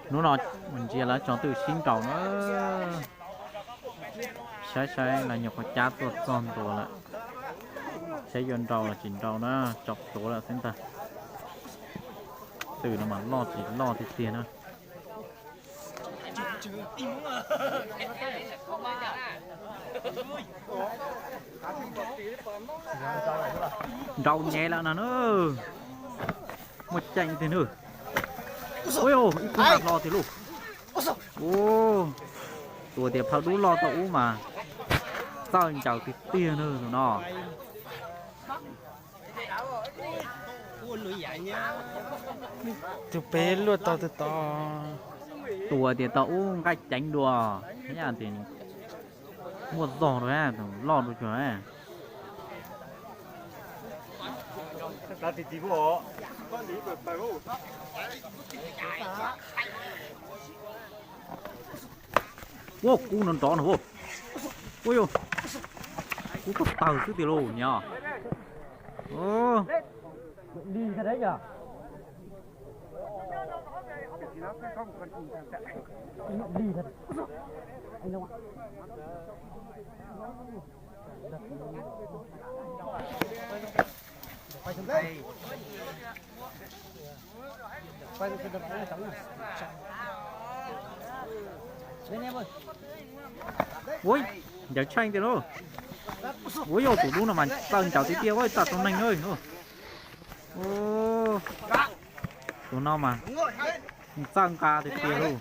Hnub no ntsia lawv tso twj sib nraus na. Saib saib lawv nyuam qhuav cab tuaj txog ntua lawm. Saib yuav nraus los tsis nraus na, tso plhuav lawm xwb ntag. Twm no mas loj tsis loj tiag tiag na. Nraus nyem lawm no na. Muaj ceem tiag na. Ua, ib tug nqa hlo tiag lauj. Ua, tus tias phawj dub loj tau ub mas txawj ncaws tiag tiag na tus no. Tus pem luaj tau tus tod. Tus tias tau ub nqaij ceev dua, ib yam tias muaj zog dua, tus loj dua tsuag. Ua, kub nrov nrov no. Ua, kub tawg tawg xwb tiag lauj niam. Ua, ncaws tsheej tiag lauj. Ua, yog tus dub no mas txawj ncaws tiag tiag, ua, txawj tau neeg. Tus no mas txawj nqa tiag tiag lauj.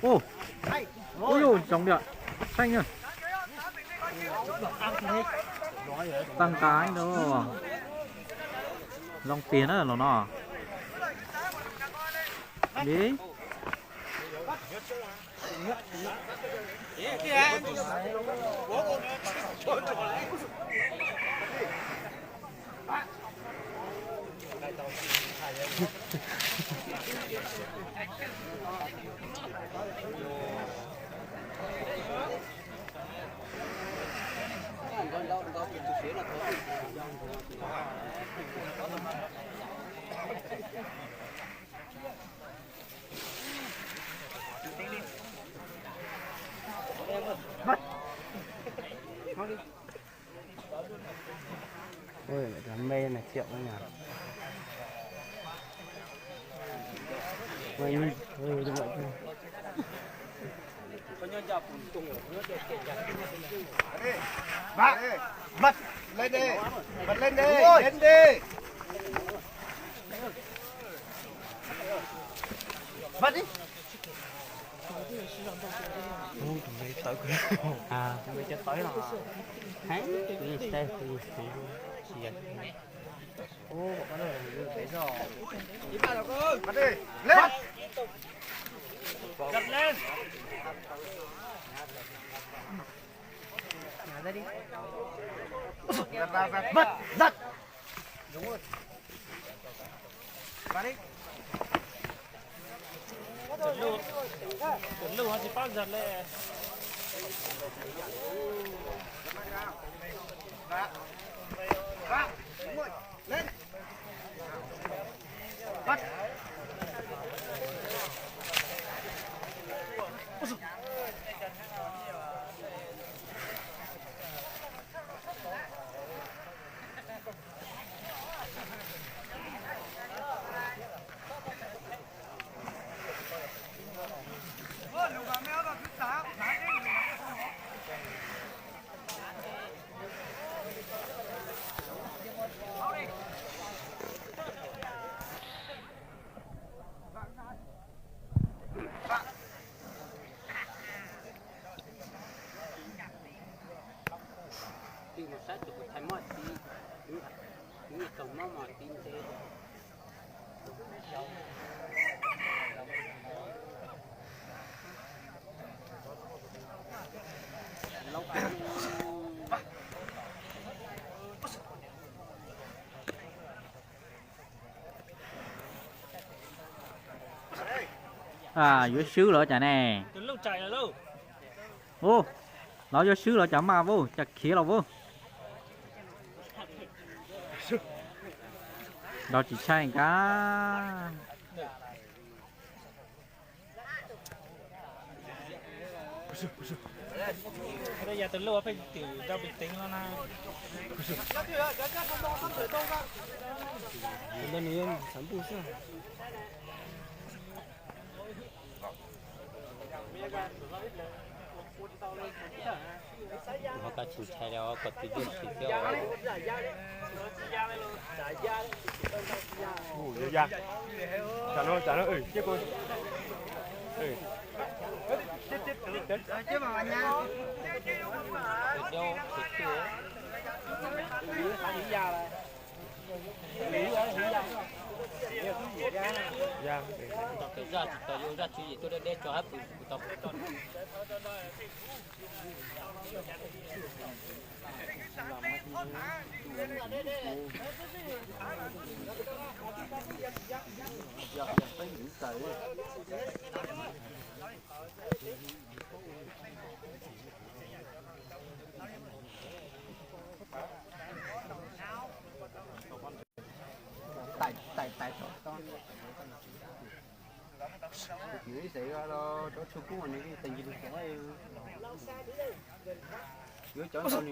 Ua, ua yus, zoo tiag, tsheej na. Txawj nqa ntag, zoo tiag na los no. Li. Ui, me này triệu đấy nhỉ. Ui, ui, đúng vậy chứ. Bật, bật lên đi, bật lên đi, lên đi. Bật đi. Ui, tụi mày tao cứ. À, tụi mày cho tới là. Hả? Tụi mày xe thì, thì, thì. Ô, bọn nó là người thế sao? Bật đi. Lên. Bật lên. Nhả ra đi. Bật, bật, bật. Đúng rồi. Bật đi. Lub, lub hov tsis paub zog le. Yuav swb los cas ne? Ub, los yuav swb los cas mas, ub, cas khiav los ub. Nrog tsis tshaib nkav. Ho koj tsis ntshai los koj tus yawg tsis thiab. Ua ya, tsam no, tsam no, cia kuv. Zaj tsis tau yuav zaj tswv yim tuaj deb deb tso hab pus kuv tau. Yuav cov ntaus nws ntej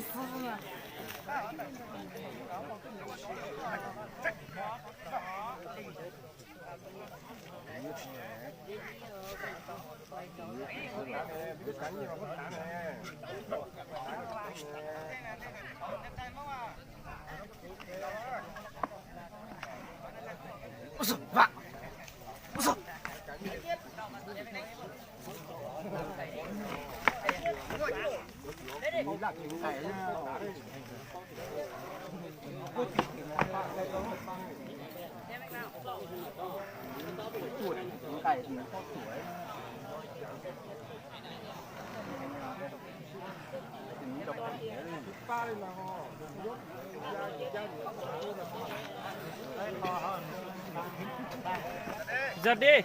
xwb tus. Zam di.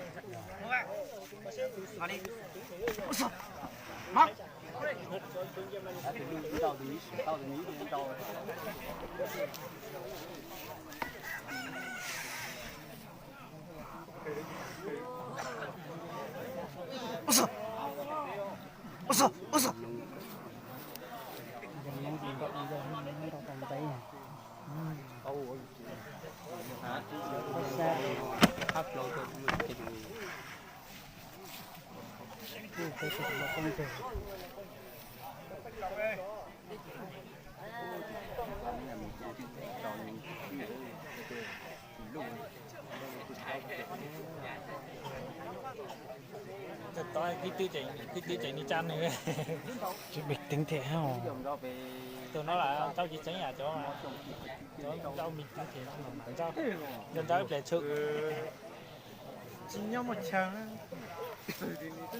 Tib twb tseem nws tsa nws. Tsis pib teev them hab. Tus no las ntau tsis tseev yam cov, cov ntau me teev them, ntau ib pliag tshwm. Tsis nyob muaj chaw, koj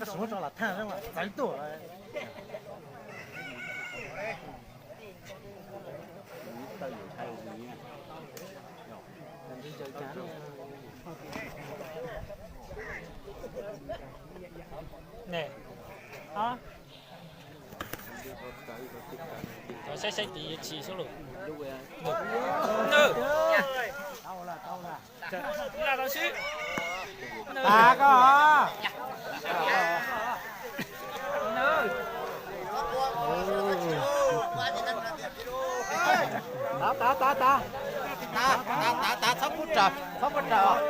tsis muab tso lam thaj txawv tuaj. Ne, saib saib tid tsis sub lus. Nws, nws, tas koj. Tav, tav, tav, tav. Tav, tav, tav, tav, txhob pub raws, txhob pub raws.